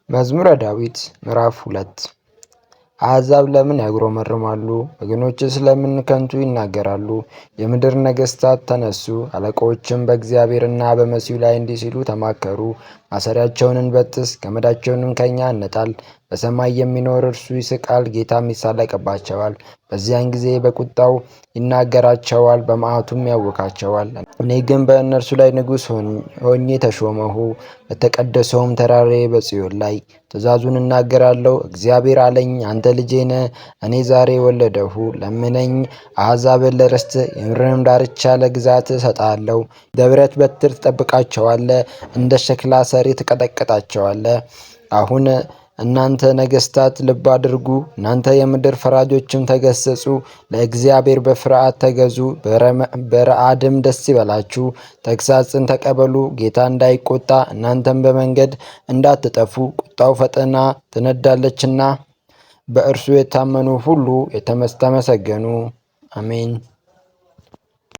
መዝሙረ ዳዊት ምዕራፍ 2። አሕዛብ ለምን ያጉረመርማሉ? ወገኖችስ ለምን ከንቱ ይናገራሉ? የምድር ነገሥታት ተነሱ፣ አለቆችም በእግዚአብሔርና በመሲሁ ላይ እንዲህ ሲሉ ተማከሩ። ማሰሪያቸውን እንበጥስ፣ ገመዳቸውንም ከእኛ እንጣል። በሰማይ የሚኖር እርሱ ይስቃል፣ ጌታም ይሳለቅባቸዋል። በዚያን ጊዜ በቁጣው ይናገራቸዋል፣ በመዓቱም ያውካቸዋል። እኔ ግን በእነርሱ ላይ ንጉሥ ሆኜ ተሾመሁ፣ በተቀደሰውም ተራራዬ በጽዮን ላይ ትእዛዙን እናገራለሁ። እግዚአብሔር አለኝ፣ አንተ ልጄ ነህ፣ እኔ ዛሬ ወለደሁ። ለምነኝ፣ አሕዛብን ለርስት የምድርንም ዳርቻ ለግዛት እሰጥሃለሁ። በብረት በትር ትጠብቃቸዋለህ፣ እንደ ሸክላ ሰሪ ትቀጠቅጣቸዋለህ። አሁን እናንተ ነገሥታት ልብ አድርጉ፣ እናንተ የምድር ፈራጆችም ተገሠጹ። ለእግዚአብሔር በፍርሃት ተገዙ፣ በረዓድም ደስ ይበላችሁ። ተግሣጽን ተቀበሉ፣ ጌታ እንዳይቆጣ እናንተም በመንገድ እንዳትጠፉ። ቁጣው ፈጥና ትነዳለችና በእርሱ የታመኑ ሁሉ የተመሰገኑ። አሜን።